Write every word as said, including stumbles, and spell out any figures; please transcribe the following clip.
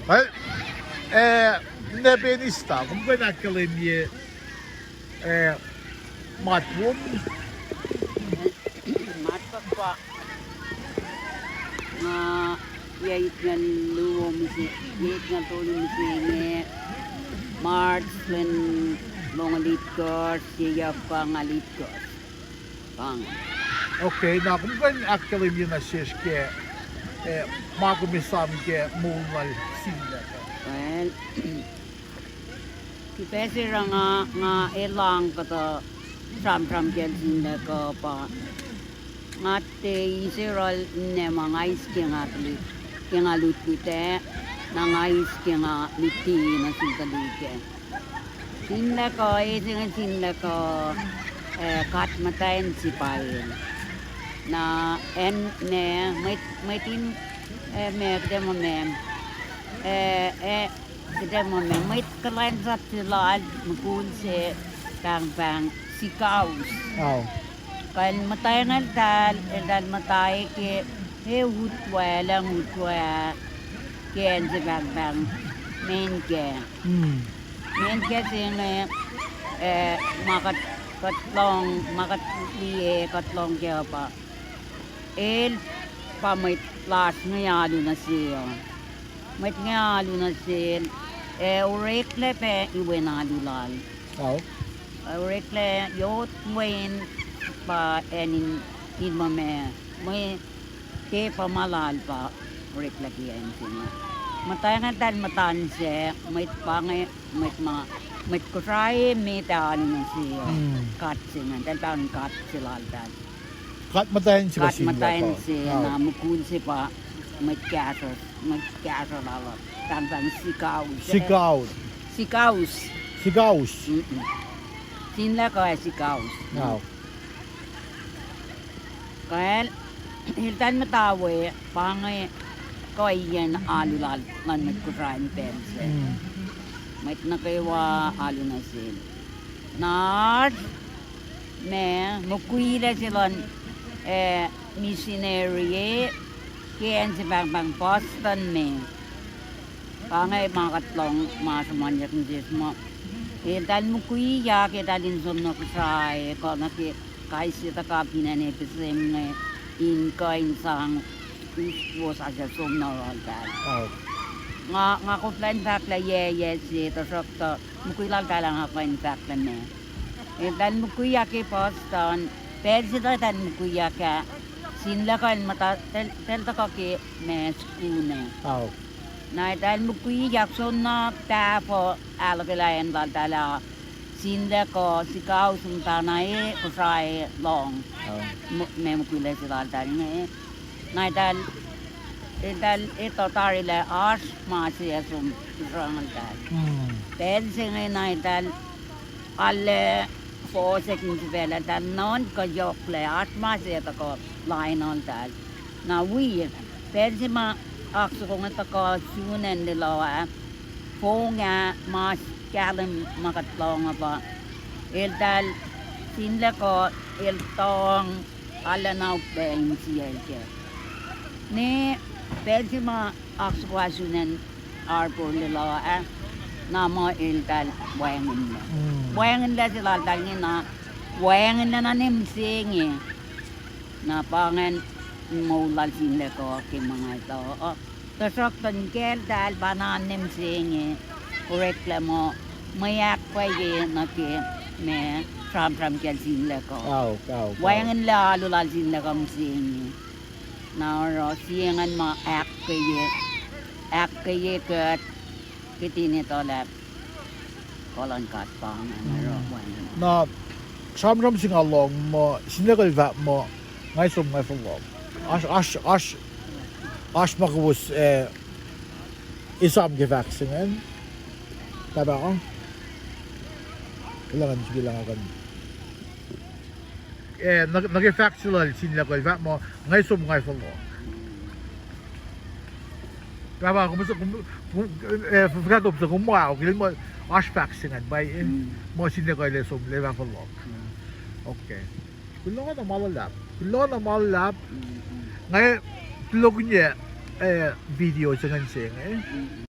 Well, eh, ne penista, kom kuh in ahkkahlwemye, eh, matwom. Matwom pa nga yac itngucul luo mihsenge, yac itngucul tolu mihsenge, March lwen longoul itkohsr, yac itngucul itkohsr. Pang. Okay, na kom kuh in ahkkahlwemye nuh sesr ke, eh, ma kom esam ke moul lal Sinlaku. Well, ke pacl se nga, nga elah kuhtuh sramsram kacl Sinlaku pa nga tiac eis oruh ninac ma nga eis ke nga tuhlihk, ke nga lutlut ah, na nga eis ke nga luti nuh sin tuhlihk ah. Sinlaku, e se inge Sinlaku, eh, God muhtwacn se pa el. Na acn ma, mwet, mwet in, eh, ma, kuhtuh ma ma, eh, eh, kuhtuh ma ma, mwet kuhlwacnsap se lal, mukul se, pahngpahng Sikaus. Kuh in muhtwacn eltahl, eltahl muhta ke, e, utwe, lucng utwe, ke acn se pahngpahng Menkac. Menkac se inge, eh, ma kuht, kuht lohng, ma kuht liye, kuht lohng ke uh pa, el pa mwet lasr inge alu nuh se uh. Mwet inge alu nuh sel, eh, oreklac pac iwen alu lal. Oreklac yot wen pa acn in, in ma ma, mwe, ke pa ma lal pa oreklac ke acn se inge. Muhtwacn eltahl muhta se, mwet pa inge, mwet ma, mwet Kosrae met alu nuh se uh. God se inge, eltahl pahng God se laltahl. God muhtwacn se, God muhtwacn se, na mukul se pa mwet kahsruh, mwet kahsruh lal uh, pahngpahng Sikaus. Sikaus. Sikaus. Sinlaku ac Sikaus. Kacl, eltahl muhta we, pa inge kuhiyacn alu lal luhn mwet Kosrae in pacl se. Mwet nuh kwewa alu nuh sel. Na oasr ma mukwilac se luhn, eh, misineri, ke acn se pahngpahng Boston me. Pa inge ma kuht lohng ma sruhmuhnyuck nuh sesr muh, eltahl mukwiyak, eltahl in som nuh Kosrae, kuh nuh ke kais sie tuhkuh fin acn FSM inge, in kuh in sang us wosasuc som nuh yohrohltahl. Nga, nga koflah in fahk lah yac, yac se, tuhsruhktuh mukwi laltahl ah nga kuh in fahk lah ma, eltahl mukwiyak ke Boston, pacl se tuh eltahl mukwiyak ah, Sinlaku el muhta, eltahl tuhkuh ke ma, school ah. Na eltahl mukwiyak soenna tahfuh ahluhkwelah acn laltahl ah, Sinlaku, Sikaus muhtana e Kosrae lohng ma mukwilac se laltahl inge. Na eltahl, eltahl etuh tari lah oasr ma se ac som lusrongtahl. Pacl se inge na eltahl arlac fohsack in sifacl, eltahl nuhnkuh yohk lah oasr ma se tuhkuh lain eltahl. Na wi, pacl se ma oak soko inge tuhkuh sun acn Lelu ah, fong ah, ma kahlwem ma kuht lohng uh pa, eltahl, Sinlaku el tuhng arlac na upac insiyacl kac. Ne pacl se ma oak soko ah sun acn harbor Lelu ah, na muh eltahl wacngihnlac. Wacngihnlac se laltahl inge na, wacngihnlac na ne mihsenge. Na pa ingacn moul lal Sinlaku ke ma nga etuh uh. Tuhsruhktuh in kacltahl pa na ne mihsenge, oreklac muh mwe ahkkweye nuh ke ma sramsram kacl Sinlaku. Wacngihnlac alu lal Sinlaku mihsenge. Na oruh sie ingacn ma ahkkweye, ahkkweye kuht, kuht in etuh lah kuh luhn God pa ingacn oruh wacngihn. Na sramsram se nga lohng muh Sinlaku el fahk muh, nga som nga fohlohk. Oasr, oasr, oasr ma kowos, eh, esam ke fahk se ingacn. Pahpah, kuloh ngan srihke lah nga kuh in, eh, nuh ke fahk se lal Sinlaku el fahk muh, nga som nga fohlohk. Pahpah, kom, kom, kom, eh, fuhkah top se kom, wow, ke muh oasr fahk se ingacn pa, eh, muh Sinlaku el som el fah fohlohk. Okay. Kuloh na ma luhlahp. Kuloh na ma luhlahp. Nga tulokihnyac, eh, video se ingacn se inge.